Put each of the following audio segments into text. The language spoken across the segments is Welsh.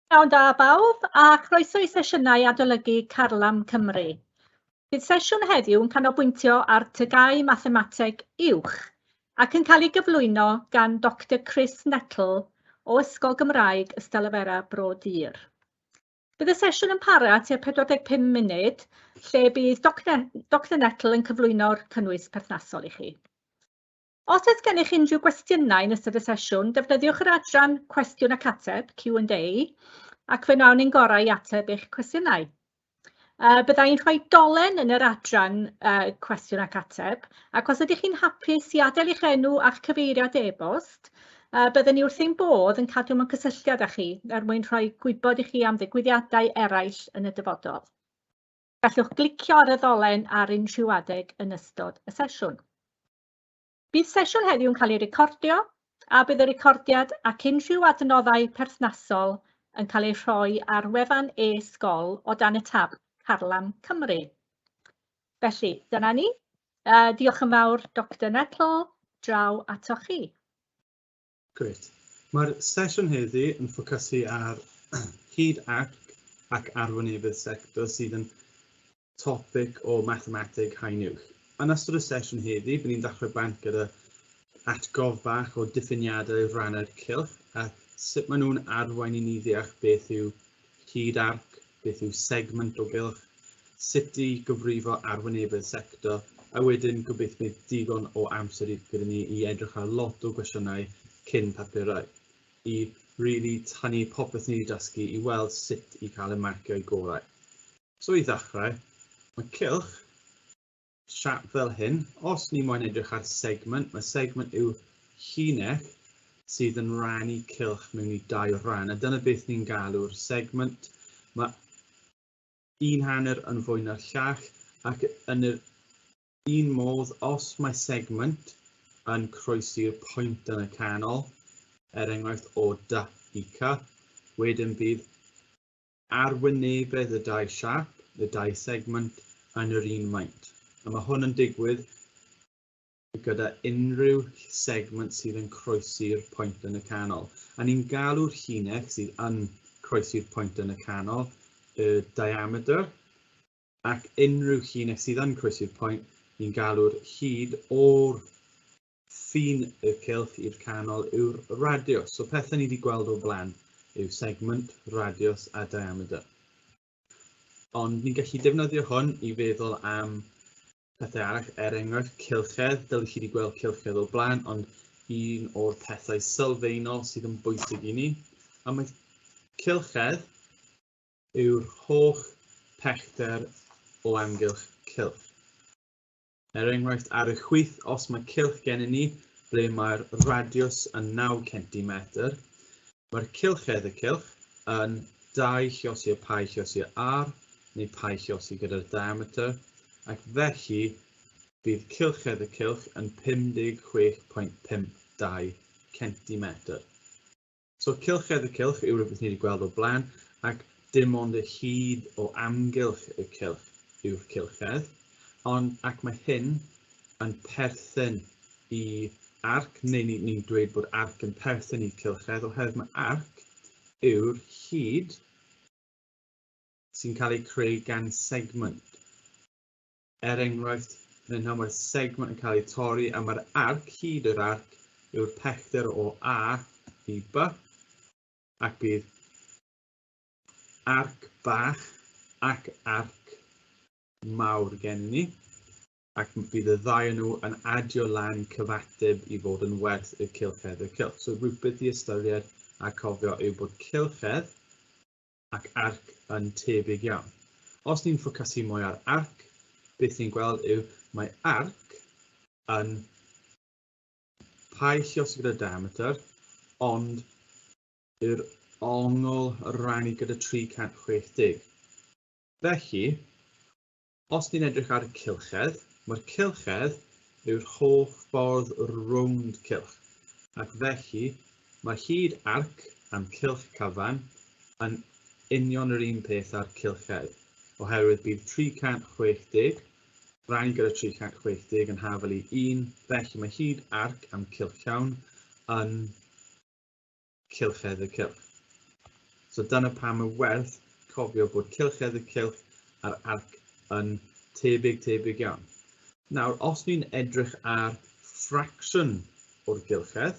Pnawn da bawb, a chroeso i sesiynau adolygu Carlam Cymru. Bydd sesiwn heddiw yn canolbwyntio ar TGAU Mathemateg Uwch ac yn cael ei gyflwyno gan Dr Chris Nettle o Ysgol Gymraeg Ystalyfera Bro Dur. Bydd y sesiwn yn para tua 45 munud, lle bydd Dr Nettle yn cyflwyno'r cynnwys perthnasol i chi. Os oes gennych unrhyw gwestiynau yn ystod y sesiwn, defnyddiwch yr adran Cwestiwn ac Ateb, Q&A, ac fe wnawn ni'n gorau i ateb eich cwestiynau. Bydda i'n rhoi dolen yn yr adran Cwestiwn ac Ateb, ac os ydych chi'n hapus i adael eich enw a'ch cyfeiriad e-bost, byddwn ni wrth ein bodd yn cadw mewn cysylltiad â chi er mwyn rhoi gwybod i chi am ddigwyddiadau eraill yn y dyfodol. Gallwch glicio ar y ddolen ar unrhyw adeg yn ystod y sesiwn. Bydd sesiwn heddiw'n cael ei recordio a bydd y recordiad ac unrhyw adnoddau perthnasol yn cael eu rhoi ar wefan e-sgol o dan y tab Carlam Cymru. Felly, dyna ni. Diolch yn fawr, Dr Nettle. Draw atoch chi. Grêt. Mae'r sesiwn heddi yn ffocysu ar hyd arc ac arwynebedd sector sydd yn topic o mathemateg haen uwch. Yn ystod y sesiwn heddi, bydd ni'n dechrau bant gyda atgof bach o diffiniadau rhannau'r cylch a sut maen nhw'n arwain i ni ddeall beth yw hyd arc, beth yw segment o gylch, sut i gyfrifo arwynebedd sector, a wedyn gobeithio bydd digon o amser gyda ni i edrych ar lot o gwestiynau cyn papurau, i really tynnu popeth ni wedi dysgu i weld sut i cael y marciau gorau. So i ddechrau, mae cylch siap fel hyn. Os ni moyn edrych ar segment, mae segment yw llinell sydd yn rannu cylch mewn i dau ran, a dyna beth ni'n galw'r segment. Mae un hanner yn fwy na'r llall, ac yn yr un modd, os mae segment yn croesi'r pwynt yn y canol, er enghraifft o D i C, wedyn bydd arwynebedd y dau siâp, y dau segment, yn yr un maint. A mae hwn yn digwydd gyda unrhyw segment sydd yn croesi'r pwynt yn y canol. A ni'n galw'r llinell sydd yn croesi'r pwynt yn y canol, y diameter, ac unrhyw llinell sydd yn croesi'r pwynt, ni'n galw'r hyd o'r ffin y cylch i'r canol yw'r radius. So pethau ni wedi gweld o'r blaen yw segment, radius a diameter. Ond ni'n gallu defnyddio hwn i feddwl am pethau arall, er enghraifft cylchedd. Dylech chi wedi gweld cylchedd o'r blaen, ond un o'r pethau sylfaenol sydd yn bwysig i ni. A mae cylchedd yw'r holl pellter o amgylch cylch. Er enghraifft, ar y chwith, os mae cylch gennym ni ble mae'r radiws yn 9 centimetr, mae'r cylchedd y cylch yn 2 lliosi pi lliosi r, neu pi lliosi gyda'r diameter, ac felly bydd cylchedd y cylch yn 56.52 centimetr. So cylchedd y cylch yw rhywbeth ni wedi gweld o'r blaen, ac dim ond y hyd o amgylch y cylch yw'r cylchedd, ond ac mae hyn yn perthyn i arc, neu ni'n ni dweud bod arc yn perthyn i cylchedd, oherwydd mae arc yw'r hyd sy'n cael ei creu gan segment. Er enghraifft, fan hyn mae'r segment yn cael ei torri a mae'r arc, hyd yr arc, yw'r pellter o A i B, ac bydd arc bach ac arc mawr gen ni, ac bydd y ddau nhw yn adio lan cyfateb i fod yn werth y cylchedd y cylch. So rhywbeth i ystyried a cofio yw bod cylchedd ac arc yn tebyg iawn. Os ni'n ffocysu mwy ar arc, beth ni'n gweld yw mae arc yn pi lliosi gyda diameter, ond yr ongl rannu gyda 360. Felly, os ni'n edrych ar y cylchedd, mae'r cylchedd yw'r holl ffordd rownd cylch, ac felly mae hyd arc am cylch cyfan yn union yr un peth â'r cylchedd, oherwydd bydd 360 rannu gyda 360 yn hafal i 1, felly mae hyd arc am cylch llawn yn cylchedd y cylch. So dyna pam y werth cofio bod cylchedd y cylch a'r arc yn tebyg, tebyg iawn. Nawr, os ni'n edrych ar ffracsiwn o'r gylchedd,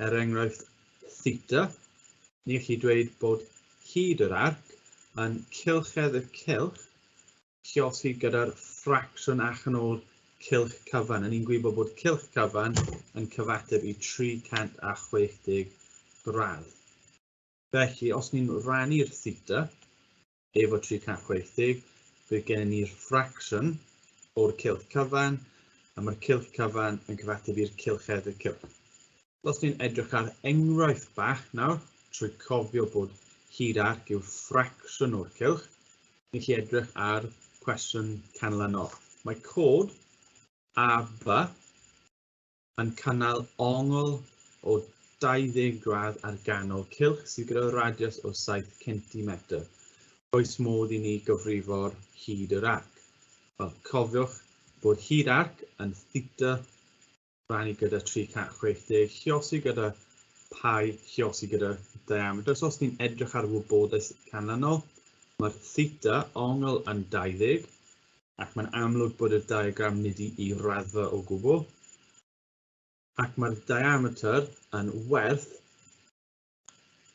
er enghraifft theta, ni gallu dweud bod hyd yr arc yn cylchedd y cylch lliosi gyda'r ffracsiwn allan o'r cylch cyfan. A ni'n gwybod bod cylch cyfan yn cyfateb i 360 gradd. Felly, os ni'n rannu'r theta efo 360, bydd gennym ni'r ffracsiwn o'r cylch cyfan, a mae'r cylch cyfan yn cyfateb i'r cylchedd y cylch. Os ni'n edrych ar enghraifft bach nawr, trwy cofio bod hyd arc yw'r ffracsiwn o'r cylch, ni chi edrych ar cwestiwn canlynol. Mae cod AB yn cynnal ongl o 20 gradd ar ganol cylch sydd gyda radius o 7 cm. Oes modd i ni gyfrifo'r hyd yr arc? Wel, cofiwch bod hyd arc yn theta rannu gyda 360, lliosi gyda pi, lliosi gyda diameter. So os ni'n edrych ar wybodaeth canlynol, mae'r theta ongl yn 20, ac mae'n amlwg bod y diagram nid i raddfa o gwbl. Ac mae'r diameter yn werth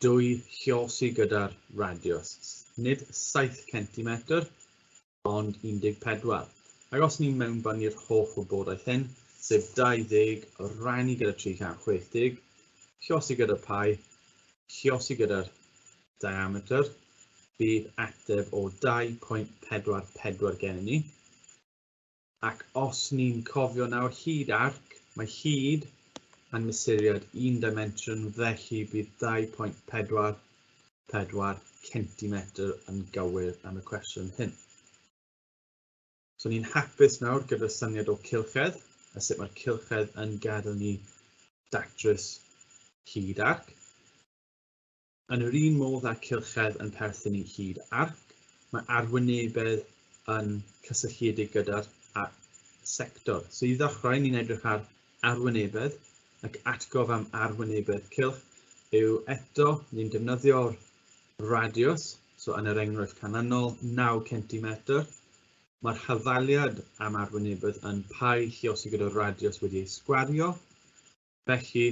2 lliosi gyda'r radius. Nid 7 cm, ond 14. Ac os ni'n mewnbynnu'r holl wybodaeth hyn, sef 20 rannu gyda 360, lliosi gyda pi, lliosi gyda'r diameter, bydd ateb o 2.44 gennym ni. Ac os ni'n cofio nawr hyd arc, mae hyd yn mesuriad un dimensiwn, felly bydd 2.44 cm yn gywir am y cwestiwn hyn. So ni'n hapus nawr gyda'r syniad o cylchedd, a sut mae'r cylchedd yn gadael ni datrys hyd arc. Yn yr un modd â cylchedd yn perthyn i hyd arc, mae arwynebedd yn cysylltiedig gyda'r sector. So i ddechrau, ni'n edrych ar arwynebedd, ac atgof am arwynebedd cylch yw eto, ni'n defnyddio'r radius, so yn yr enghraifft canlynol, 9 cm. Mae'r hafaliad am arwynebedd yn pi lliosi gyda'r radius wedi ei sgwario. Felly,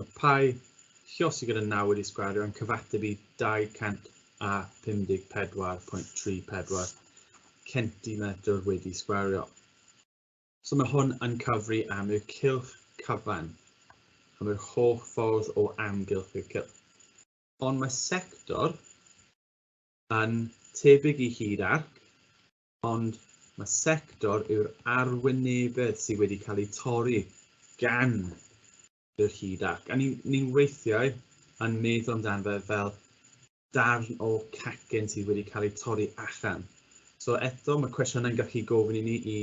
mae pi lliosi gyda 9 wedi sgwario yn cyfateb i 254.34 cm wedi sgwario. So mae hwn yn cyfri am y cylch cyfan, am yr holl ffordd o amgylch y cylch. Ond mae sector yn tebyg i hyd arc, ond mae sector yw'r arwynebedd sydd wedi cael ei torri gan yr hyd arc. A ni'n weithiau yn meddwl amdano fe fel darn o cacen sydd wedi cael ei torri allan. So eto, mae cwestiynau'n gallu gofyn i ni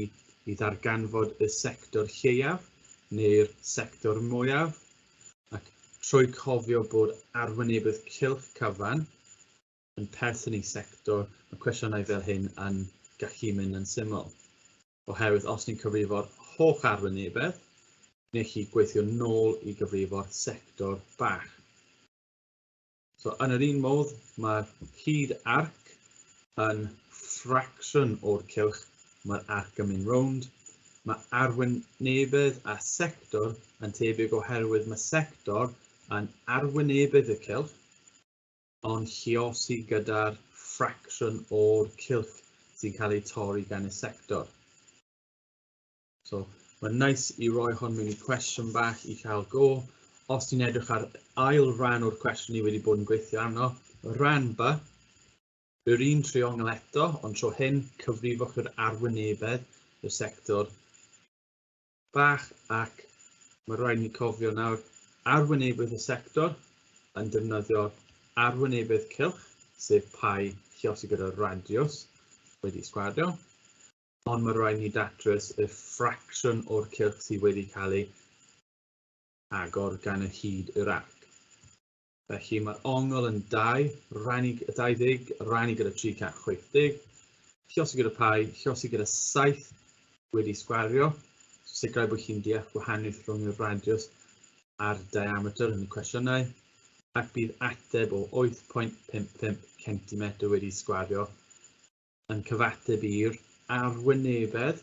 i ddarganfod y sector lleiaf neu'r sector mwyaf, ac trwy cofio bod arwynebedd cylch cyfan yn perthyn i sector, mae cwestiynau fel hyn yn gallu mynd yn syml. Oherwydd os ni'n cyfrifo'r holl arwynebedd, neu chi gweithio nôl i gyfrifo'r sector bach. So yn yr un modd, mae hyd arc yn ffracsiwn o'r cylch, mae'r arc yn mynd rownd. Mae arwynebedd a sector yn tebyg oherwydd mae sector yn arwynebedd y cylch, ond lliosi gyda'r ffracsiwn o'r cylch sy'n cael ei torri gan y sector. So mae'n nice i roi hwn mewn i cwestiwn bach i cael go. Os ti'n edrych ar ail ran o'r cwestiwn ni wedi bod yn gweithio arno, rhan B, yr un triongl eto, ond tro hyn cyfrifwch yr arwynebedd y sector bach, ac mae rhaid ni cofio nawr arwynebedd y sector yn defnyddio arwynebedd cylch, sef pi lliosi gyda radius wedi sgwario, ond mae rhaid ni datrys y ffracsiwn o'r cylch sydd wedi cael ei agor gan y hyd yr arc. Felly mae'r ongl yn 2, rannu, 20, rannu gyda 360, lliosi gyda pi, lliosi gyda 7 wedi sgwario. So sicrhau bod chi'n deall gwahaniaeth rhwng y radius a'r diameter yn y cwestiynau. Ac bydd ateb o 8.55 cm wedi sgwario yn cyfateb i'r arwynebedd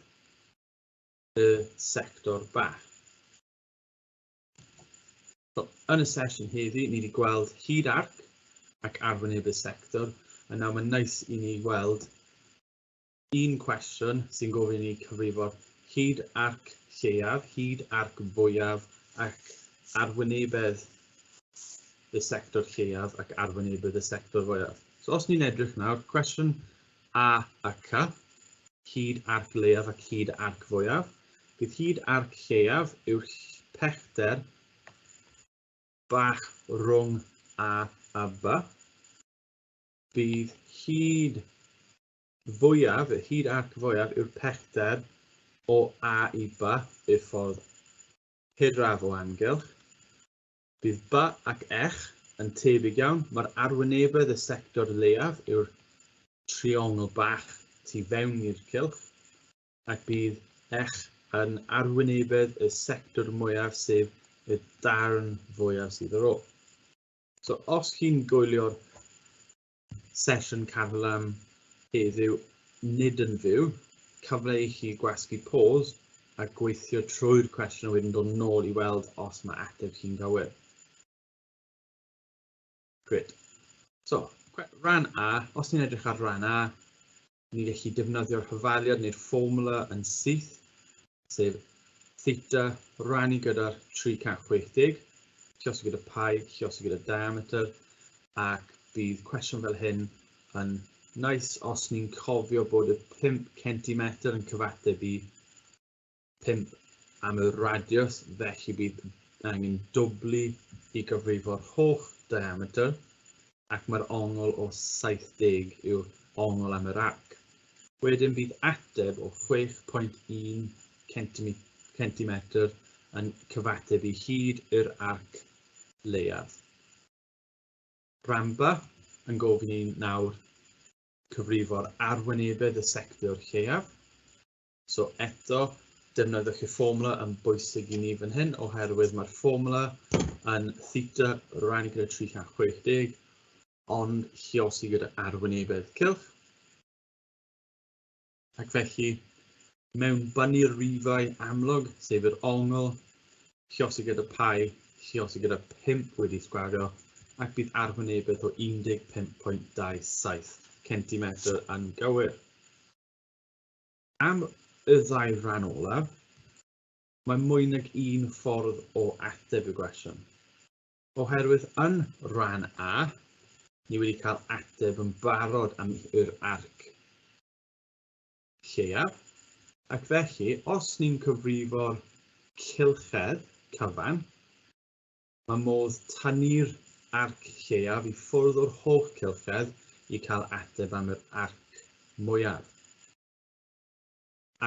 y sector bach. So, yn y sesiwn heddi, ni wedi gweld hyd arc ac arwynebedd sector, a nawr mae'n neis i ni weld un cwestiwn sy'n gofyn i ni cyfrifo hyd arc lleiaf, hyd arc fwyaf ac arwynebedd y sector lleiaf ac arwynebedd y sector fwyaf. So os ni'n edrych nawr, cwestiwn A a C, hyd arc leiaf ac hyd arc fwyaf. Bydd hyd arc lleiaf yw'r pellter bach rhwng A a B. Bydd hyd fwyaf, y hyd arc fwyaf yw'r pellter o A i B, y ffordd hiraf o amgylch. Bydd B ac H yn tebyg iawn. Mae'r arwynebedd y sector leiaf yw'r triongl bach tu fewn i'r cylch, ac bydd H yn arwynebedd y sector mwyaf, sef y darn fwyaf sydd ar ôl. So os chi'n gwylio'r sesiwn carlam heddiw nid yn fyw, cyfle i chi gwasgu pause a gweithio trwy'r cwestiwn a wedyn dod nôl i weld os mae ateb chi'n gywir. Great. So, rhan A, os ni'n edrych ar rhan A, ni'n gallu defnyddio'r hyfaliad neu'r fformula yn syth, sef theta rannu gyda'r 360, lluosi gyda pi, lluosi gyda diameter, ac bydd cwestiwn fel hyn yn nice os ni'n cofio bod y 5 cm yn cyfateb i 5 am y radius, felly bydd angen dwblu i gyfrifo'r holl diameter, ac mae'r ongl o 70 yw'r ongl am yr arc. Wedyn bydd ateb o 6.1 cm yn cyfateb i hyd yr arc leiaf. Rhan B yn gofyn i nawr cyfrifo'r arwynebedd y sector lleiaf. So eto, defnyddiwch y fformula yn bwysig i ni fan hyn, oherwydd mae'r fformula yn theta rannu gyda 360, ond lluosi gyda arwynebedd cylch. Ac felly, mewn bynnu'r rifau amlwg, sef yr ongl, lluosi gyda pi, lluosi gyda 5 wedi sgwario, ac bydd arwynebedd o 15.27 cm yn gywir. Am y ddau ran olaf, mae mwy nag un ffordd o ateb y gwestiwn. Oherwydd yn rhan A, ni wedi cael ateb yn barod am yr arc lleiaf, ac felly, os ni'n cyfrifo'r cylchedd cyfan, mae modd tynnu'r arc lleiaf i ffwrdd o'r holl cylchedd i cael ateb am yr arc mwyaf.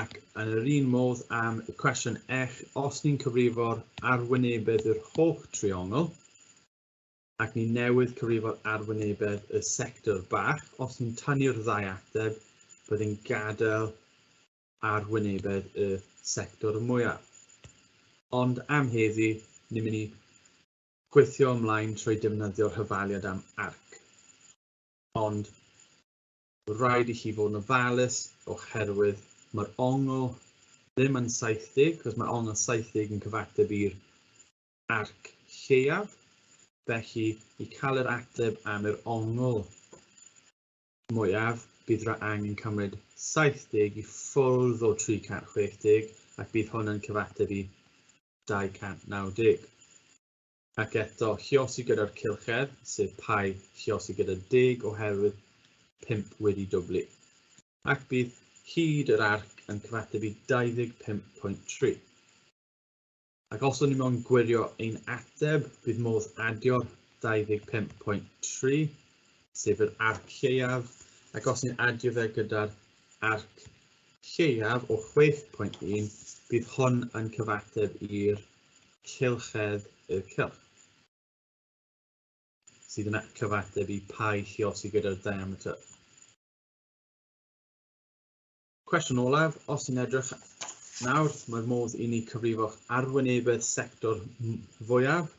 Ac yn yr un modd am y cwestiwn H, os ni'n cyfrifo'r arwynebedd yr holl triongl, ac ni newydd cyfrifo'r arwynebedd y sector bach, os ni'n tynnu'r ddau ateb, bydd gadael arwynebedd y sector mwyaf. Ond am heddi, ni'n mynd i gweithio ymlaen trwy defnyddio'r hyfaliad am arc. Ond rhaid i chi fod yn ofalus oherwydd mae'r ongl ddim yn 70, cos mae ongl 70 yn cyfateb i'r arc lleiaf. Felly, i cael yr ateb am yr ongl mwyaf, bydd rhaid angen cymryd 70 i ffwrdd o 360, ac bydd hwn yn cyfateb i 290. Ac eto, lluosi gyda'r cylchedd, sef pi lluosi gyda 10 oherwydd 5 wedi dwblu. Ac bydd hyd yr arc yn cyfateb i 25.3. Ac os o'n ni mewn gwirio ein ateb, bydd modd adio'r 25.3, sef yr arc lleiaf, ac os ni'n adio fe gyda'r arc lleiaf o 6.1, bydd hwn yn cyfateb i'r cylchedd y cylch, sydd yn cyfateb i pi lluosi gyda'r diameter. Cwestiwn olaf, os ni'n edrych nawr, mae'r modd i ni cyfrifo'ch arwynebedd sector fwyaf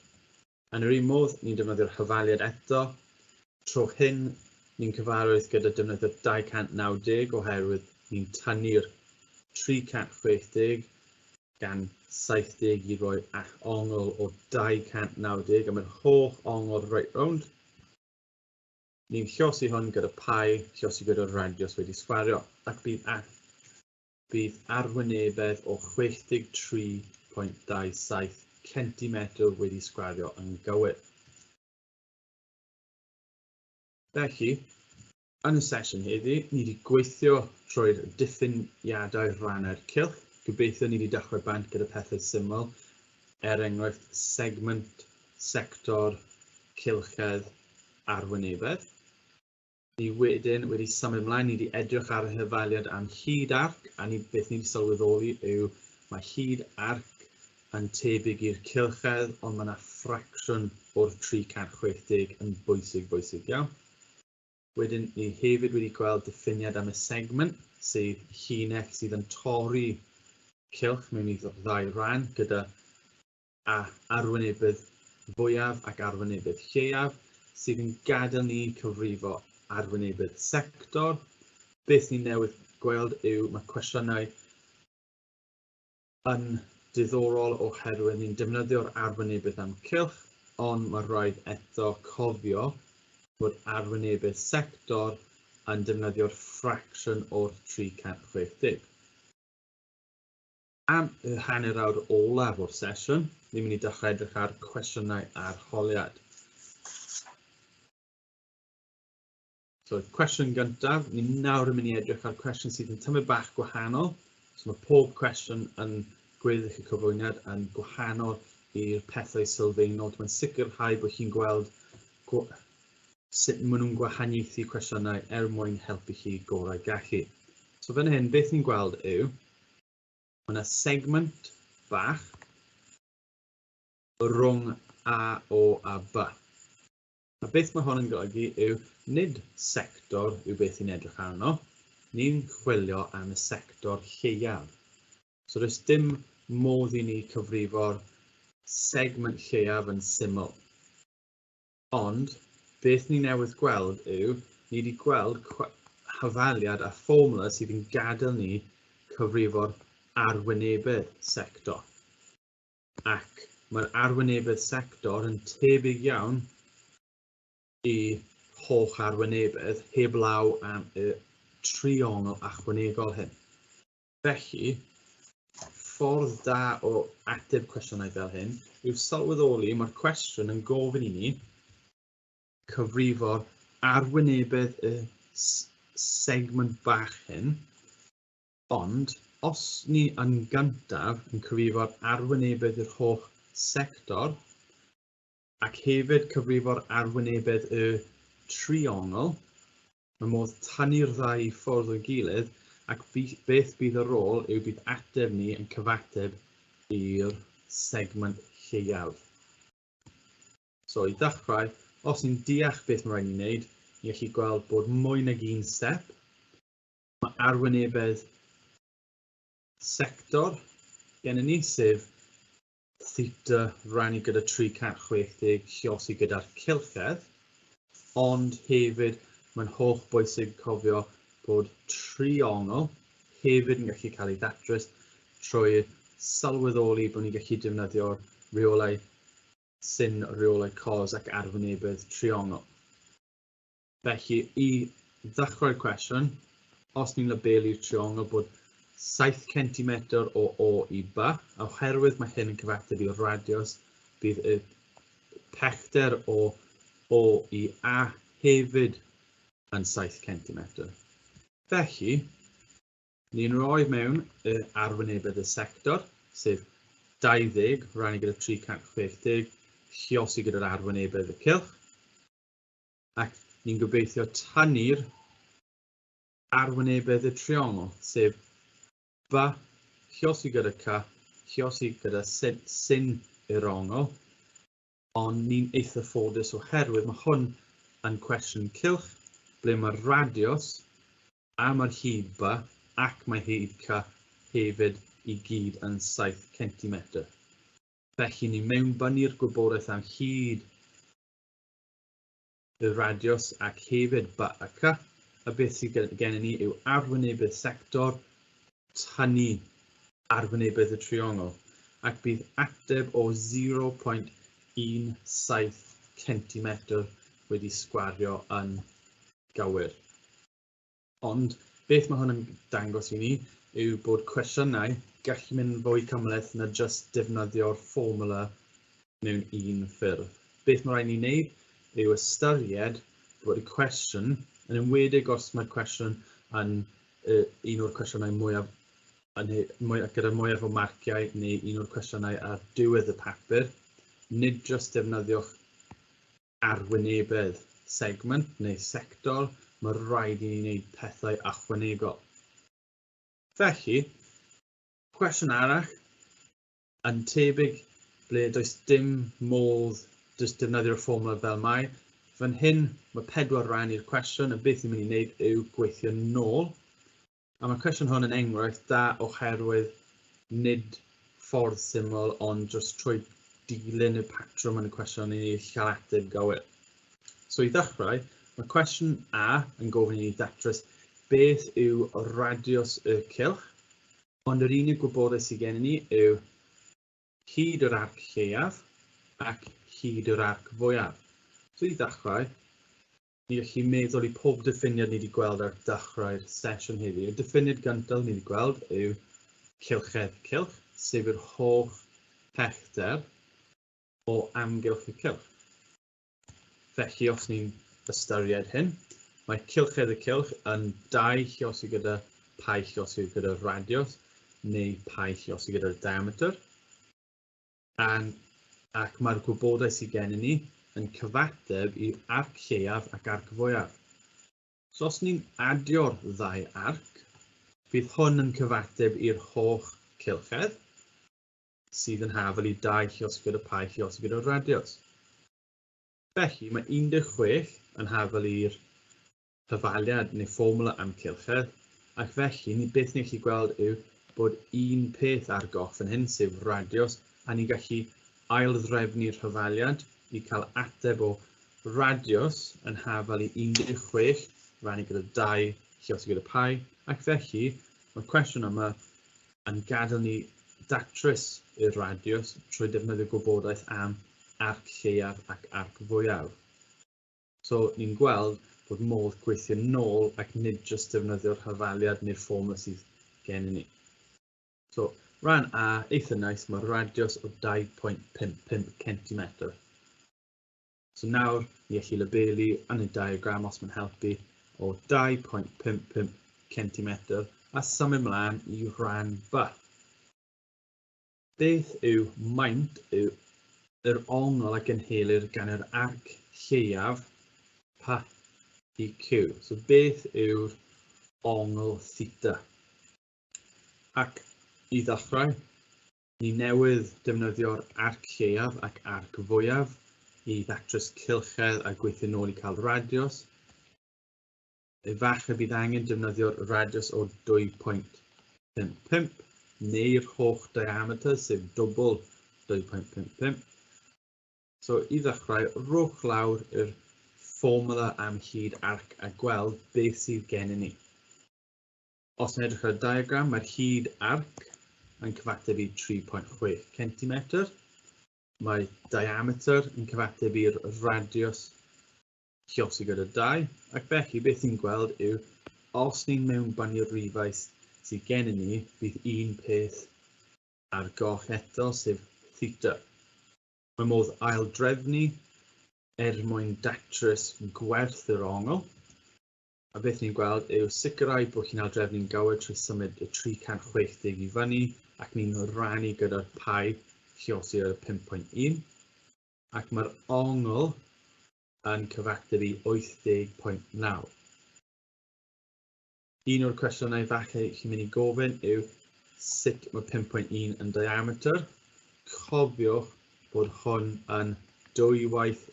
Yn yr un modd, ni'n defnyddio'r hafaliad eto. Tro hyn, ni'n cyfarwydd gyda defnyddio 290 oherwydd ni'n tynnu'r 360 gan 70 i roi ongl o 290, a mae'r holl ongl right round. Ni'n llosi hwn gyda pi, llosi gyda'r radius wedi sgwario, ac bydd arwynebedd o 63.27 centimetr wedi sgwario yn gywir. Felly, yn y sesiwn heddi, ni wedi gweithio trwy'r diffiniadau rhannau'r cylch. Gobeithio ni wedi dechrau bant gyda pethau syml, er enghraifft segment, sector, cylchedd, arwynebedd. Ni wedyn wedi symud ymlaen, ni wedi edrych ar y hafaliad am hyd arc, a beth ni wedi sylweddoli yw mae hyd arc yn tebyg i'r cylchedd, ond mae yna ffracsiwn o'r 360 yn bwysig, bwysig iawn. Wedyn ni hefyd wedi gweld diffiniad am y segment, sef llinell sydd yn torri cylch mewn i ddau ran gyda arwynebedd fwyaf ac arwynebedd lleiaf, sydd yn gadael ni cyfrifo arwynebedd sector. Beth ni newydd gweld yw mae cwestiynau yn diddorol oherwydd ni'n defnyddio'r arwynebedd am cylch, ond mae rhaid eto cofio bod arwynebedd sector yn defnyddio'r ffracsiwn o'r 360. Am y hanner awr olaf o'r sesiwn, ni'n mynd i dechrau edrych ar cwestiynau arholiad. So, cwestiwn gyntaf, ni nawr yn mynd i edrych ar cwestiwn sydd yn tymor bach gwahanol. So mae pob cwestiwn yn gweddill y cyflwyniad yn gwahanol i'r pethau sylfaenol. Dwi'n sicrhau bod chi'n gweld sut maen nhw'n gwahaniaethu cwestiynau er mwyn helpu chi gorau gallu. So fan hyn, beth ni'n gweld yw, mae yna segment bach rhwng A, O a B. A beth mae hwn yn golygu yw nid sector yw beth ni'n edrych arno, ni'n chwilio am y sector lleiaf. So does dim modd i ni cyfrifo'r segment lleiaf yn syml. Ond beth ni newydd gweld yw, ni wedi gweld hafaliad a fformwla sydd yn gadael ni cyfrifo'r arwynebedd sector. Ac mae'r arwynebedd sector yn tebyg iawn i holl arwynebedd heblaw am y triongl ychwanegol hyn. Felly, ffordd da o ateb cwestiynau fel hyn yw sylweddoli mae'r cwestiwn yn gofyn i ni cyfrifo'r arwynebedd y segment bach hyn, ond os ni yn gyntaf yn cyfrifo'r arwynebedd i'r holl sector, ac hefyd cyfrifo'r arwynebedd y triongl, mae modd tynnu'r ddau i ffwrdd o'i gilydd, ac beth bydd ar ôl yw bydd ateb ni yn cyfateb i'r segment lleiaf. So i ddechrau, os ni'n deall beth mae rhaid ni wneud, ni'n gallu gweld bod mwy nag un step. Mae arwynebedd sector gennym ni, sef theta rannu gyda 360 lliosi gyda'r cylchedd, ond hefyd mae'n holl bwysig cofio bod triongl hefyd yn gallu cael ei ddatrys trwy sylweddoli bod ni'n gallu defnyddio'r rheolau sin, rheolau cos ac arwynebedd triongl. Felly, i ddechrau'r cwestiwn, os ni'n labelu'r triongl bod 7 cm o O i B, oherwydd mae hyn yn cyfateb i'r radius, bydd y pellter o O i A hefyd yn 7 cm. Felly, ni'n rhoi mewn y arwynebedd y sector, sef 20 rannu gyda 360, lliosi gyda'r arwynebedd y cylch, ac ni'n gobeithio tynnu'r arwynebedd y triongl, sef B, lliosi gyda C, lliosi gyda sin yr ongl, ond ni'n eitha ffodus oherwydd mae hwn yn cwestiwn cylch, ble mae'r radius a mae'r hyd B ac mae hyd C hefyd i gyd yn 7 cm. Felly ni mewnbynnu'r gwybodaeth am hyd y radiws ac hefyd B a C, a beth sydd gennym ni yw arwynebedd sector tynnu arwynebedd y triongl, ac bydd ateb o 0.17 cm wedi sgwario yn gywir. Ond beth mae hwn yn dangos i ni yw bod cwestiynau gallu mynd yn fwy cymhleth na jyst defnyddio'r fformula mewn un ffurf. Beth mae rhaid ni wneud yw ystyried bod y cwestiwn, yn enwedig os mae'r cwestiwn yn un o'r cwestiynau mwyaf, gyda mwyaf o marciau neu un o'r cwestiynau ar diwedd y papur, nid jyst defnyddiwch arwynebedd segment neu sector, mae rhaid i ni wneud pethau ychwanegol. Felly, cwestiwn arall yn tebyg ble does dim modd jyst defnyddio'r fformula fel mae. Fan hyn mae 4 rhan i'r cwestiwn, a beth ni'n mynd i wneud yw gweithio nôl. A mae'r cwestiwn hwn yn enghraifft da oherwydd nid ffordd syml, ond jyst trwy dilyn y patrwm yn y cwestiwn i ni cael ateb gywir. So i ddechrau, mae cwestiwn A yn gofyn i ni ddatrys beth yw radiws y cylch, ond yr unig gwybodaeth sydd gennym ni yw hyd yr arc lleiaf ac hyd yr arc fwyaf. So i ddechrau, ni gallu meddwl i pob diffiniad ni wedi gweld ar dechrau'r sesiwn heddiw. Y diffiniad gyntaf ni wedi gweld yw cylchedd cylch, sef yr holl pellter o amgylch y cylch. Felly, os ni'n ystyried hyn, mae cylchedd y cylch yn 2 lliosi gyda pi lliosi gyda radius, neu pi lliosi gyda'r diameter. Ac mae'r gwybodaeth sydd gennym ni yn cyfateb i arc lleiaf ac arc fwyaf. So os ni'n adio'r ddau arc, bydd hwn yn cyfateb i'r holl cylchedd sydd yn hafal i 2 lliosi gyda pi lliosi gyda'r radius. Felly mae 16 yn hafal i'r hyfaliad neu fformula am cylchedd, ac felly beth ni'n gallu gweld yw bod un peth ar goll fan hyn, sef radius, a ni'n gallu ail-ddrefnu'r hyfaliad i cael ateb o radius yn hafal i 16 rannu gyda 2 lliosi gyda pi, ac felly mae'r cwestiwn yma yn gadael ni datrys y radius trwy defnyddio gwybodaeth am arc lleiaf ac arc fwyaf. So ni'n gweld bod modd gweithio nôl ac nid jyst defnyddio'r hyfaliad neu'r fformula sydd gennym ni. So rhan A, eitha nice, mae radius o 2.55 cm. So nawr, ni allu labelu yn y diagram os mae'n helpu o 2.55 cm a symud ymlaen i rhan B. Beth yw maint yw yr ongl a gynhelir gan yr arc lleiaf P i Q. So beth yw'r ongl theta? Ac i ddechrau, ni newydd defnyddio'r arc lleiaf ac arc fwyaf i ddatrys cylchedd a gweithio nôl i cael radius. Efallai bydd angen defnyddio'r radius o 2.55 neu'r holl diameter, sef dwbl 2.55. So i ddechrau, rhowch lawr yr fformula am hyd arc a gweld beth sydd gennym ni. Os yn edrych ar y diagram, mae'r hyd arc yn cyfateb i 3.6 cm. Mae diameter yn cyfateb i'r radius lliosi gyda 2, ac felly beth ni'n gweld yw os ni'n mewnbynnu'r rifau sydd gennym ni, bydd un peth ar goll eto, sef theta. Mae modd aildrefnu er mwyn datrys gwerth yr ongl, a beth ni'n gweld yw sicrhau bod chi'n aildrefnu'n gywir trwy symud y 360 i fyny, ac ni'n rannu gyda'r pi lliosi ar y 5.1, ac mae'r ongl yn cyfateb i 80.9. Un o'r cwestiynau falle chi'n mynd i gofyn yw sut mae 5.1 yn diameter. Cofiwch bod hwn yn dwywaith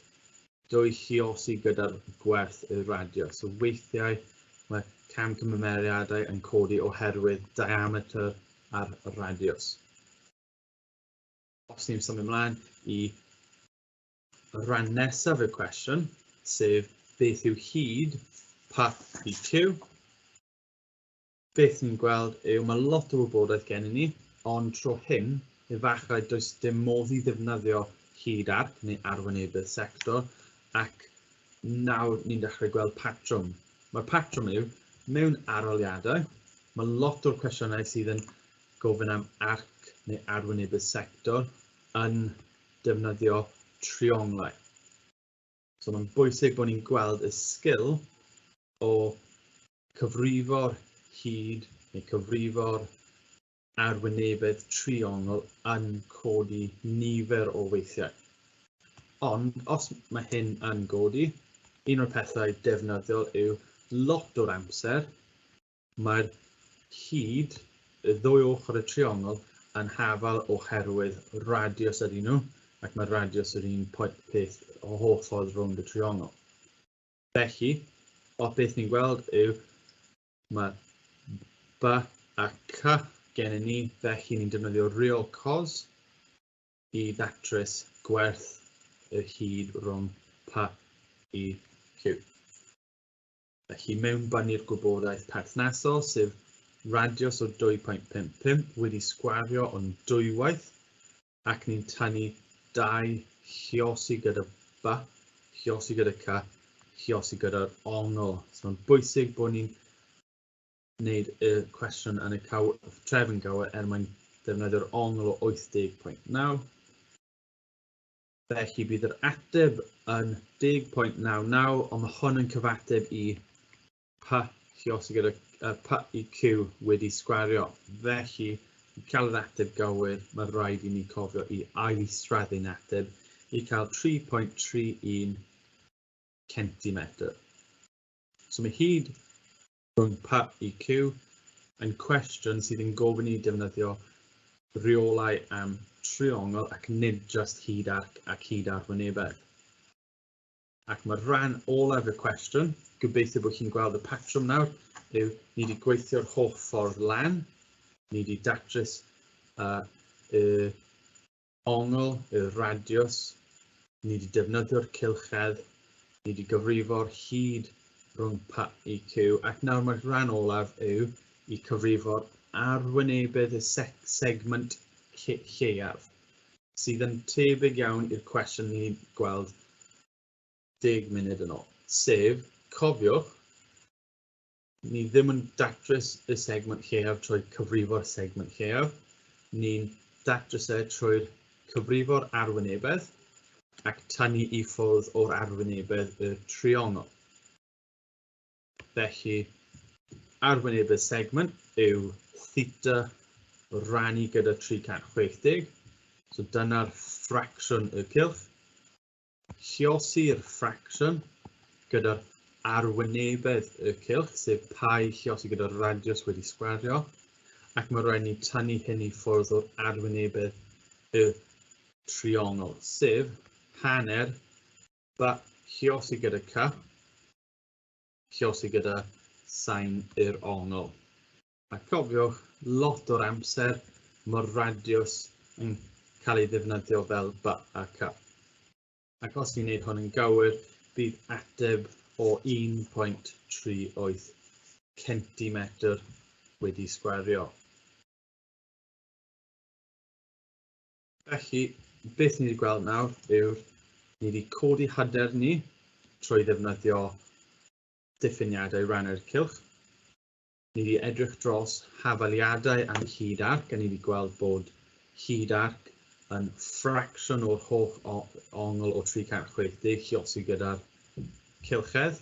dwy lliosi gyda'r gwerth y radius. So weithiau mae camgymeriadau yn codi oherwydd diameter a'r radius. Os ni'n symud ymlaen i rhan nesaf y cwestiwn, sef beth yw hyd P i Q. Beth ni'n gweld yw mae lot o wybodaeth gennym ni, ond tro hyn, efallai does dim modd i ddefnyddio hyd arc neu arwynebedd sector, ac nawr ni'n dechrau gweld patrwm. Mae'r patrwm yw, mewn arholiadau, mae lot o'r cwestiynau sydd yn gofyn am arc neu arwynebedd sector yn defnyddio trionglau. So mae'n bwysig bod ni'n gweld y sgil o cyfrifo'r hyd neu cyfrifo'r arwynebedd triongl yn codi nifer o weithiau. Ond os mae hyn yn godi, un o'r pethau defnyddiol yw lot o'r amser mae'r hyd y ddwy ochr y triongl yn hafal oherwydd radius ydyn nhw, ac mae radius yr un peth o holl ffordd rownd y triongl. Felly, o beth ni'n gweld yw mae B a C gennym ni, felly ni'n defnyddio reol cos i ddatrys gwerth y hyd rhwng P i Q. Felly mewnbynnu'r gwybodaeth perthnasol, sef radius o 2.55 wedi sgwario o'n dwywaith, ac ni'n tynnu 2 lliosi gyda B, lliosi gyda C, lliosi gyda'r ongl. So mae'n bwysig bod ni'n gwneud y cwestiwn yn y trefn gywir er mwyn defnyddio'r ongl o 80.9. Felly bydd yr ateb yn 10.99, ond mae hwn yn cyfateb i P lliosi gyda P i Q wedi sgwario. Felly, i cael yr ateb gywir, mae rhaid i ni cofio i ail israddu'n ateb i cael 3.31 centimetr. So mae hyd rhwng P i Q yn cwestiwn sydd yn gofyn i ni defnyddio rheolau am triongl ac nid just hyd arc ac hyd arwynebedd. Ac mae rhan olaf y cwestiwn, gobeithio bod chi'n gweld y patrwm nawr, yw ni wedi gweithio'r holl ffordd lan, ni wedi datrys y ongl, y radius, ni wedi defnyddio'r cylchedd, ni wedi gyfrifo'r hyd rhwng P i Q, ac nawr mae'r rhan olaf yw i cyfrifo'r arwynebedd y segment lleiaf, sydd yn tebyg iawn i'r cwestiwn ni'n gweld 10 munud yn ôl, sef, cofiwch, ni ddim yn datrys y segment lleiaf trwy cyfrifo'r segment lleiaf, ni'n datrys e trwy'r cyfrifo'r arwynebedd ac tynnu i ffwrdd o'r arwynebedd y triongl. Felly, arwynebedd segment yw theta rannu gyda 360, so dyna'r ffracsiwn y cylch. Lliosi'r ffracsiwn gyda'r arwynebedd y cylch, sef pi lliosi gyda'r radius wedi sgwario, ac mae rhaid ni tynnu hyn i ffwrdd o'r arwynebedd y triongl, sef hanner B lliosi gyda C, lliosi gyda sain yr ongl. A cofiwch, lot o'r amser mae'r radius yn cael ei ddefnyddio fel B a C. Ac os ni'n gwneud hwn yn gywir, bydd ateb o 1.38 centimetr wedi sgwario. Felly, beth ni wedi gweld nawr yw ni wedi codi hyder ni trwy ddefnyddio diffiniadau rhannu'r cylch. Ni wedi edrych dros hafaliadau am hyd arc, a ni wedi gweld bod hyd arc yn ffracsiwn o'r holl ongl o 360 lliosi gyda'r cylchedd.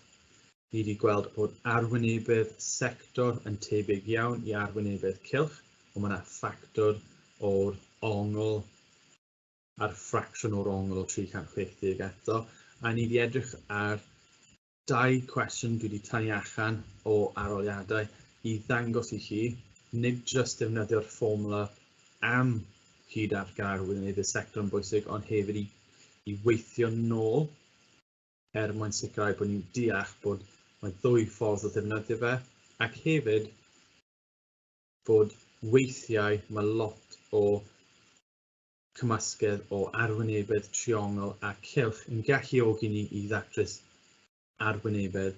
Ni wedi gweld bod arwynebedd sector yn tebyg iawn i arwynebedd cylch, ond mae yna ffactor o'r ongl a'r ffracsiwn o'r ongl o 360 eto. A ni wedi edrych ar dau cwestiwn dwi wedi tynnu allan o arholiadau i ddangos i chi, nid jyst defnyddio'r fformwla am hyd arc arwynebedd y sector yn bwysig, ond hefyd i weithio nôl er mwyn sicrhau bod ni'n deall bod mae ddwy ffordd o ddefnyddio fe, ac hefyd bod weithiau mae lot o cymysgedd o arwynebedd triongl a cylch yn galluogi ni i ddatrys arwynebedd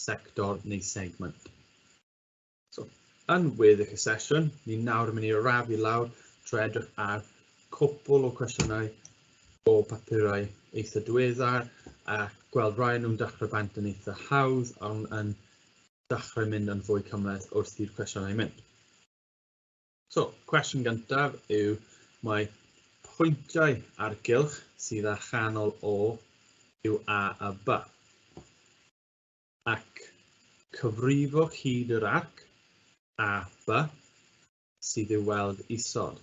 sector neu segment. So, yn weddill y sesiwn, ni nawr yn mynd i arafu lawr trwy edrych ar cwpl o cwestiynau o papurau eitha diweddar a gweld rhai nhw'n dechrau bant yn eitha hawdd ond yn dechrau mynd yn fwy cymhleth wrth i'r cwestiynau mynd. So, cwestiwn gyntaf yw mae pwyntiau ar gylch sydd â chanol O yw A a B. Ac cyfrifwch hyd yr arc A, B sydd i'w weld isod.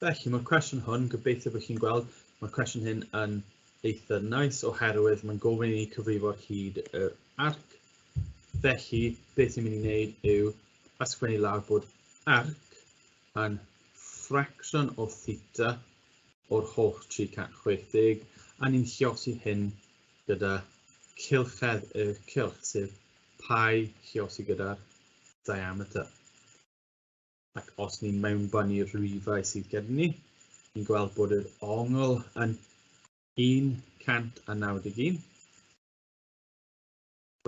Felly mae'r cwestiwn hwn, gobeithio bod chi'n gweld, mae'r cwestiwn hyn yn eitha nice oherwydd mae'n gofyn i ni cyfrifo'r hyd yr arc. Felly, beth ni'n mynd i wneud yw ysgrifennu lawr bod arc yn ffracsiwn o theta o'r holl 360, a ni'n lliosi hyn gyda cylchedd y cylch, sef pi lliosi gyda'r diameter. Ac os ni'n mewnbynnu'r rhifau sydd gyda ni, ni'n gweld bod yr ongl yn 191.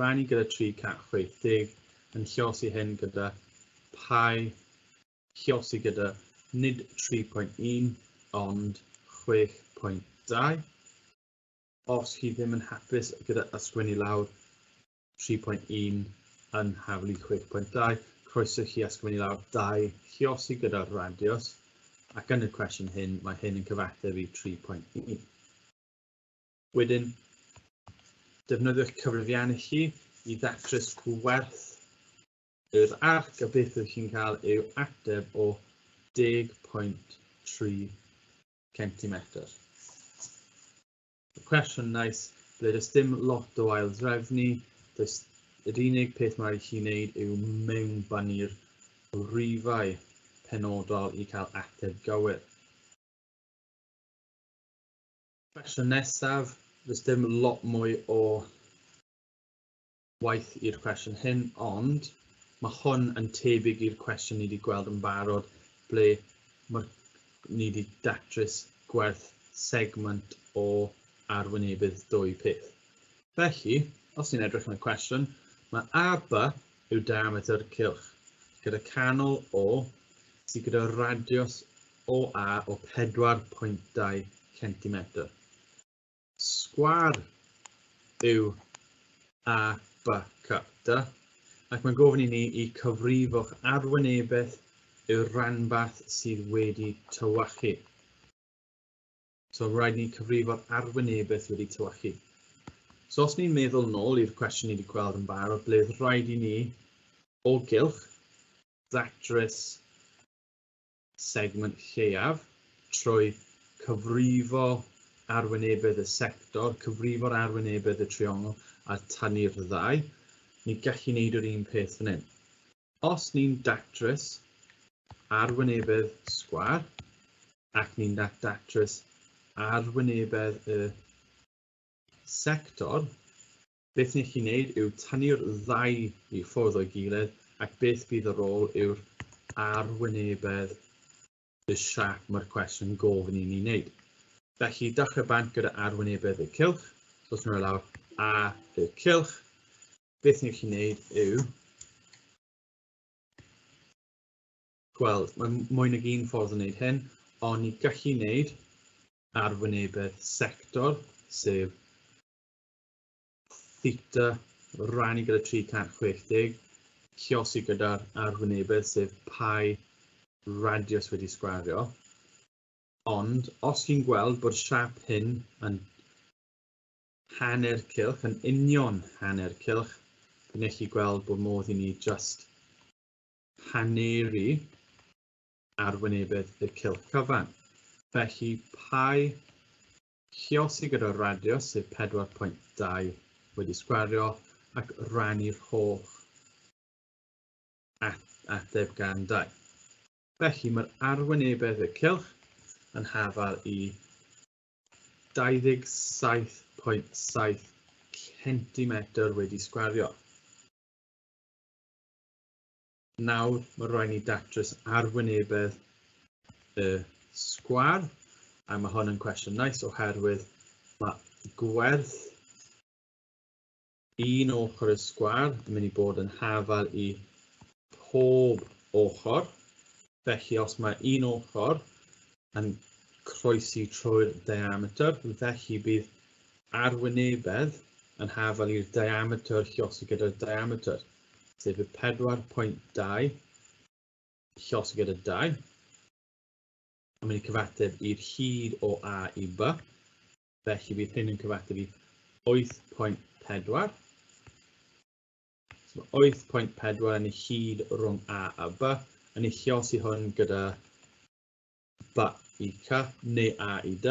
Rannu gyda 360 yn lliosi hyn gyda pi lliosi gyda nid 3.1 ond 6.2. Os chi ddim yn hapus gyda ysgrifennu lawr 3.1 yn haflu 6.2, croeso chi ysgrifennu lawr 2 lliosi gyda'r radius, ac yn y cwestiwn hyn, mae hyn yn cyfateb i 3.1. Wedyn, defnyddiwch cyfrifiannau chi i ddatrys gwerth yr arc, a beth ydych chi'n cael yw ateb o 10.3 cm. Cwestiwn nice, ble does dim lot o aildrefnu, does yr unig peth mae rhaid i chi wneud yw mewnbynnu'r rhifau penodol i cael ateb gywir. Cwestiwn nesaf, does dim lot mwy o waith i'r cwestiwn hyn, ond mae hwn yn tebyg i'r cwestiwn ni wedi gweld yn barod, ble mae ni wedi datrys gwerth segment o arwynebydd dwy peth. Felly, os ni'n edrych yn y cwestiwn, mae AB yw diametr cylch, gyda canol O sydd gyda radius OA o 4.2 cm. Sgwâr yw ABCD, ac mae'n gofyn i ni i cyfrifo'ch arwynebedd yw'r rhanbarth sydd wedi tywachu. So rhaid ni cyfrifo'r arwynebedd wedi tywachu. So os ni'n meddwl nôl i'r cwestiwn ni wedi gweld yn barod, ble oedd rhaid i ni o gylch ddatrys segment lleiaf trwy cyfrifo arwynebedd y sector, cyfrifo'r arwynebedd y triongl a tynnu'r ddau, ni gallu wneud yr un peth fan hyn. Os ni'n datrys arwynebedd sgwâr ac ni'n datrys arwynebedd y sector, beth ni'n gallu wneud yw tynnu'r ddau i ffwrdd o'i gilydd ac beth bydd ar ôl yw'r arwynebedd y siâp mae'r cwestiwn gofyn i ni wneud. Felly, dechrau bant gyda arwynebedd y cylch. So, os ni'n rhoi lawr A y cylch, beth ni'n gallu wneud yw gweld, mae mwy nag un ffordd o wneud hyn, ond ni gallu wneud arwynebedd sector, sef theta rannu gyda 360, lliosi gyda'r arwynebedd, sef pi radius wedi sgwario. Ond os chi'n gweld bod siâp hyn yn hanner cylch, yn union hanner cylch, bydd chi gweld bod modd i ni just haneru arwynebedd y cylch cyfan. Felly pi lliosi gyda'r radius, sef 4.2 wedi sgwario, ac rannu'r holl ateb gan 2. Felly mae'r arwynebedd y cylch yn hafal i 27.7 cm wedi sgwario. Nawr mae rhaid ni datrys arwynebedd y sgwâr, a mae hwn yn cwestiwn nice oherwydd mae gwerth un ochr y sgwâr yn mynd i bod yn hafal i pob ochr. Felly os mae un ochr yn croesi trwy'r diametr, felly bydd arwynebedd yn hafal i'r diametr lliosi gyda'r diametr, sef y 4.2 lliosi gyda 2. Yn mynd i cyfateb i'r hyd o A i B, felly bydd hyn yn cyfateb i 8.4. So mae 8.4 yn y hyd rhwng A a B, yn ei lliosi hwn gyda B i C neu A i D,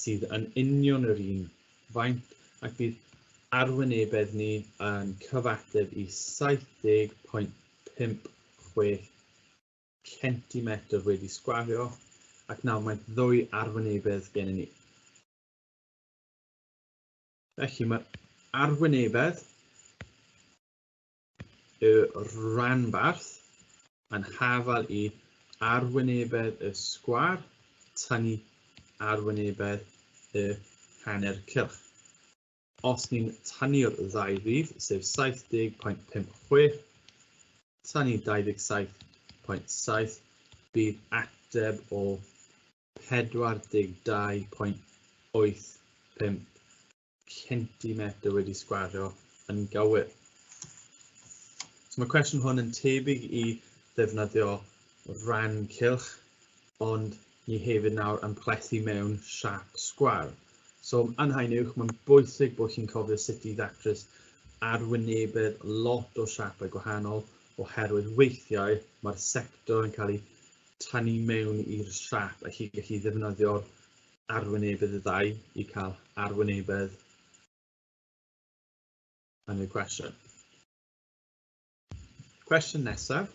sydd yn union yr un faint, ac bydd arwynebedd ni yn cyfateb i 70.56 centimetr wedi sgwario, ac nawr mae ddwy arwynebedd gennym ni. Felly mae arwynebedd y rhanbarth yn hafal i arwynebedd y sgwâr tynnu arwynebedd y hanner cylch. Os ni'n tynnu'r ddau rif, sef 70.56, tynnu 27.7, bydd ateb o 42.85 centimetr wedi sgwario yn gywir. So mae cwestiwn hwn yn tebyg i ddefnyddio rhan cylch, ond ni hefyd nawr yn plethu mewn siâp sgwâr. So yn haen uwch, mae'n bwysig bod chi'n cofio sut i ddatrys arwynebedd lot o siapau gwahanol, oherwydd weithiau mae'r sector yn cael ei tynnu mewn i'r siâp a chi gallu ddefnyddio'r arwynebedd y ddau i cael arwynebedd yn y cwestiwn. Cwestiwn nesaf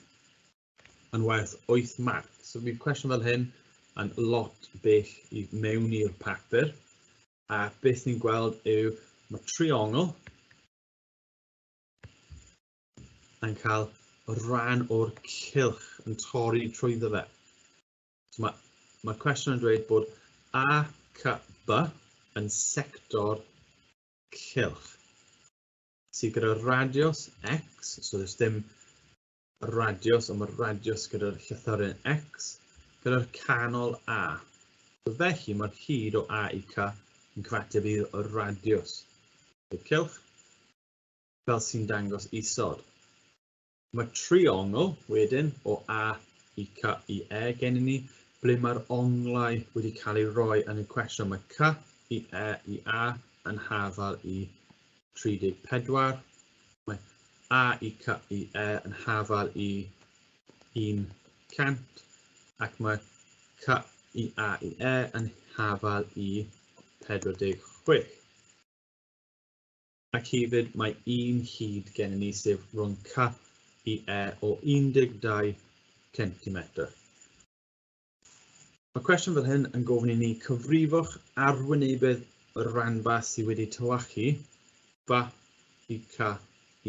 yn werth 8 marc. So bydd cwestiwn fel hyn yn lot bell i mewn i'r papur, a beth ni'n gweld yw mae triongl yn cael rhan o'r cylch yn torri trwyddo fe. So mae'r cwestiwn yn dweud bod ACB yn sector cylch sydd gyda radius X, so there's dim radius, ond mae'r radius gyda'r llythyren X, gyda'r canol A. So felly mae'r hyd o A i C yn cyfateb i'r radius y cylch, fel sy'n dangos isod. Mae triongl wedyn o A i C i E gennym ni, ble mae'r onglau wedi cael ei roi yn y cwestiwn. Mae C i E i A yn hafal i 34, mae A i C i E yn hafal i 100, ac mae C i A i E yn hafal i 46. Ac hefyd mae un hyd gennym ni, sef rhwng C i E o 12 centimetr. Mae cwestiwn fel hyn yn gofyn i ni cyfrifwch arwynebedd y rhanbarth sydd wedi tywachu B i C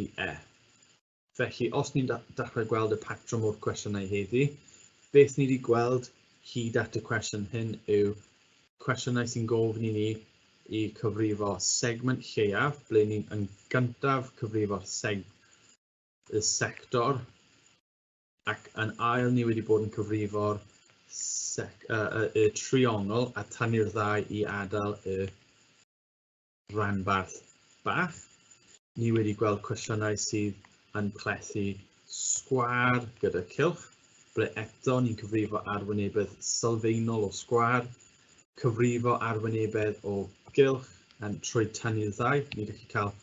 i E. Felly, os ni'n dechrau gweld y patrwm o'r cwestiynau heddi, beth ni wedi gweld hyd at y cwestiwn hyn yw cwestiynau sy'n gofyn i ni i cyfrifo segment lleiaf, ble ni'n yn gyntaf cyfrifo'r y sector, ac yn ail ni wedi bod yn cyfrifo'r y triongl a tynnu'r ddau i adael y rhanbarth bach. Ni wedi gweld cwestiynau sydd yn plethu sgwâr gyda cylch, ble eto ni'n cyfrifo arwynebedd sylfaenol o sgwâr, cyfrifo arwynebedd o gylch, yn trwy tynnu'r ddau, ni'n gallu cael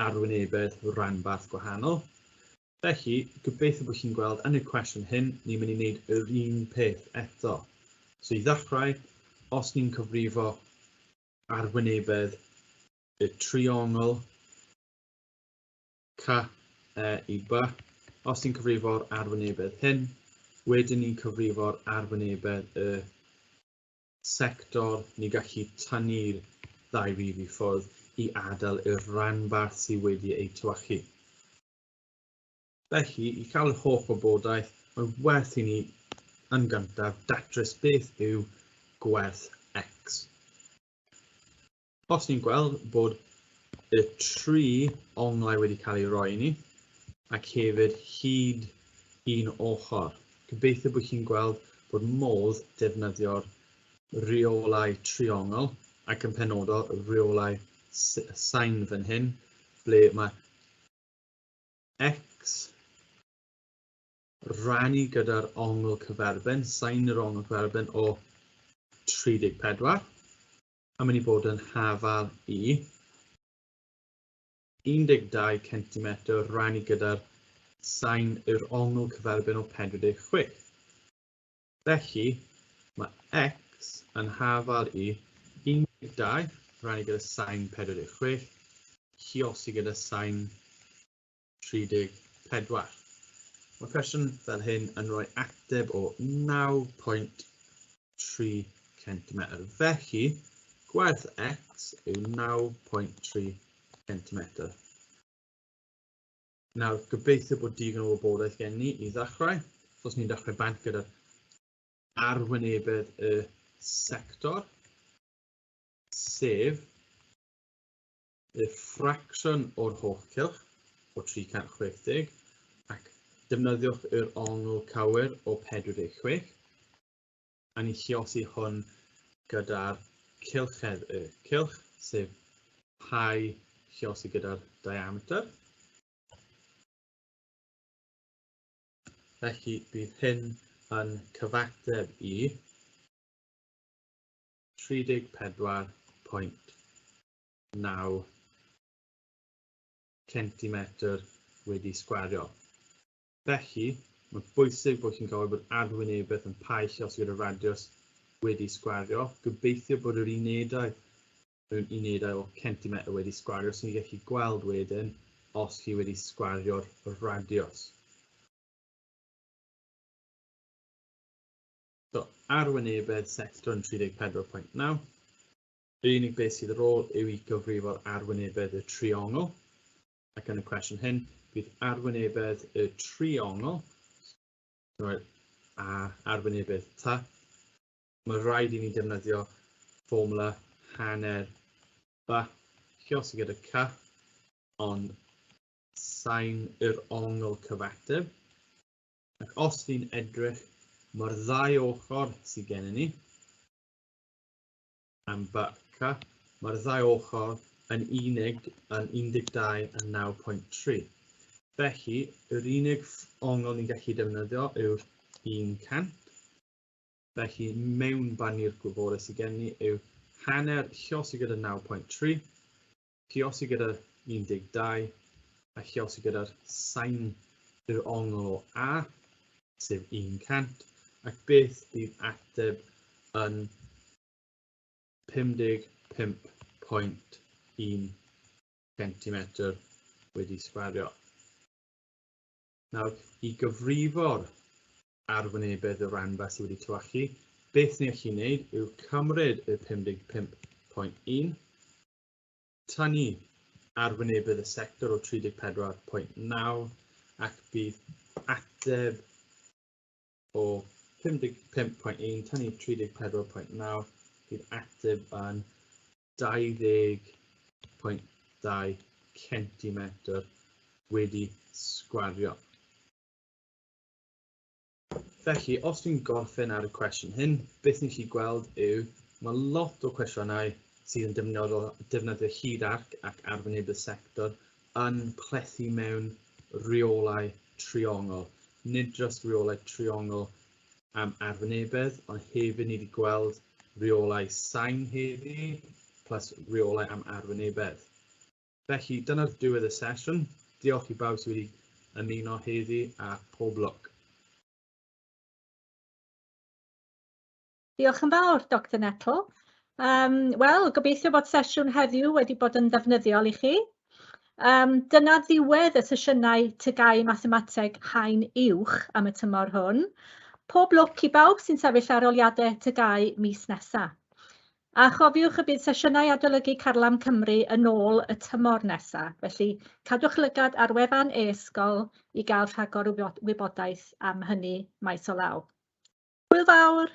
arwynebedd rhanbarth gwahanol. Felly, gobeithio bod chi'n gweld yn y cwestiwn hyn, ni'n mynd i wneud yr un peth eto. So i ddechrau, os ni'n cyfrifo arwynebedd y triongl C, E i B, os ni'n cyfrifo'r arwynebedd hyn, wedyn ni'n cyfrifo'r arwynebedd y sector, ni'n gallu tynnu'r ddau rif i ffwrdd i adael y rhanbarth sydd wedi ei tywachu. Felly, i cael yr holl wybodaeth, mae'n werth i ni yn gyntaf datrys beth yw gwerth x. Os ni'n gweld bod y tri onglau wedi cael ei roi i ni, ac hefyd hyd un ochr. Gobeithio bod chi'n gweld bod modd defnyddio'r rheolau triongl ac yn penodol y rheolau sain fan hyn, ble mae x rannu gyda'r ongl cyferbyn, sain yr ongl cyferbyn o 34, a mynd i bod yn hafal i 12 cm rannu gyda'r sain yr ongl cyferbyn o 46. Felly, mae x yn hafal i 12 rannu gyda sain 46, lluosi gyda sain 34. Mae cwestiwn fel hyn yn rhoi ateb o 9.3 cm. Felly, gwerth x yw 9.3 cm. Nawr, gobeithio bod digon o wybodaeth gen ni i ddechrau. Os ni'n dechrau bant gyda'r arwynebedd y sector, sef y ffracsiwn o'r holl cylch o 360 ac defnyddiwch yr ongl cywir o 46 a ni'n lluosi hwn gyda'r cylchedd y cylch, sef pi lluosi gyda'r diameter. Felly bydd hyn yn cyfateb i 34.9 centimetr wedi sgwario. Felly, mae'n bwysig bod chi'n cofio bod arwynebedd yn pi lluosi gyda radius wedi sgwario. Gobeithio bod yr unedau mewn unedau o centimetr wedi sgwario, so ni'n gallu gweld wedyn os chi wedi sgwario'r radius. So, arwynebedd sector yn 34.9. Yr unig beth sydd ar ôl yw i gyfrifo'r arwynebedd y triongl. Ac yn y cwestiwn hyn, bydd arwynebedd y triongl, right, a arwynebedd T, mae rhaid i ni defnyddio fformula hanner B, lluosi gyda C, ond sain yr ongl cyfateb. Ac os ni'n edrych, mae'r ddau ochr sydd gennym ni, am B, C, mae'r ddau ochr yn unig yn 12 a 9.3. Felly, yr unig ongl ni'n gallu defnyddio yw'r 100. Felly, mewn bannu'r gwybodaeth sydd gen ni yw hanner lluosi gyda 9.3, lluosi gyda 12, a lluosi gyda'r sain yr ongl o A, sef 100, ac beth bydd ateb yn 55.1 cm wedi sgwario. Nawr, i gyfrifo'r arwynebedd y ranfa sydd wedi tywallu, beth ni'n gallu gwneud yw cymryd y 55.1, tynnu arwynebedd y sector o 34.9 ac bydd ateb o 55.1 tynnu 34.9 bydd ateb yn 20.2 cm wedi sgwario. Felly, os dwi'n gorffen ar y cwestiwn hyn, beth ni'n gallu gweld yw mae lot o cwestiynau sydd yn defnyddio, defnyddio hyd arc ac arwyneb y sector yn plethu mewn rheolau triongl. Nid jyst rheolau triongl am arwynebedd, ond hefyd ni wedi gweld rheolau sain heddi, plus rheolau am arwynebedd. Felly, dyna'r diwedd y sesiwn. Diolch i bawb sydd wedi ymuno heddi a pob lwc. Diolch yn fawr, Dr Nettle. Wel, gobeithio bod sesiwn heddiw wedi bod yn ddefnyddiol i chi. Dyna ddiwedd y sesiynau TGAU Mathemateg Haen Uwch am y tymor hwn. Pob lwc i bawb sy'n sefyll arholiadau TGAU mis nesaf. A chofiwch y bydd sesiynau adolygu Carlam Cymru yn ôl y tymor nesaf, felly cadwch lygad ar wefan e-ysgol i gael rhagor o wybodaeth am hynny maes o law. Hwyl fawr!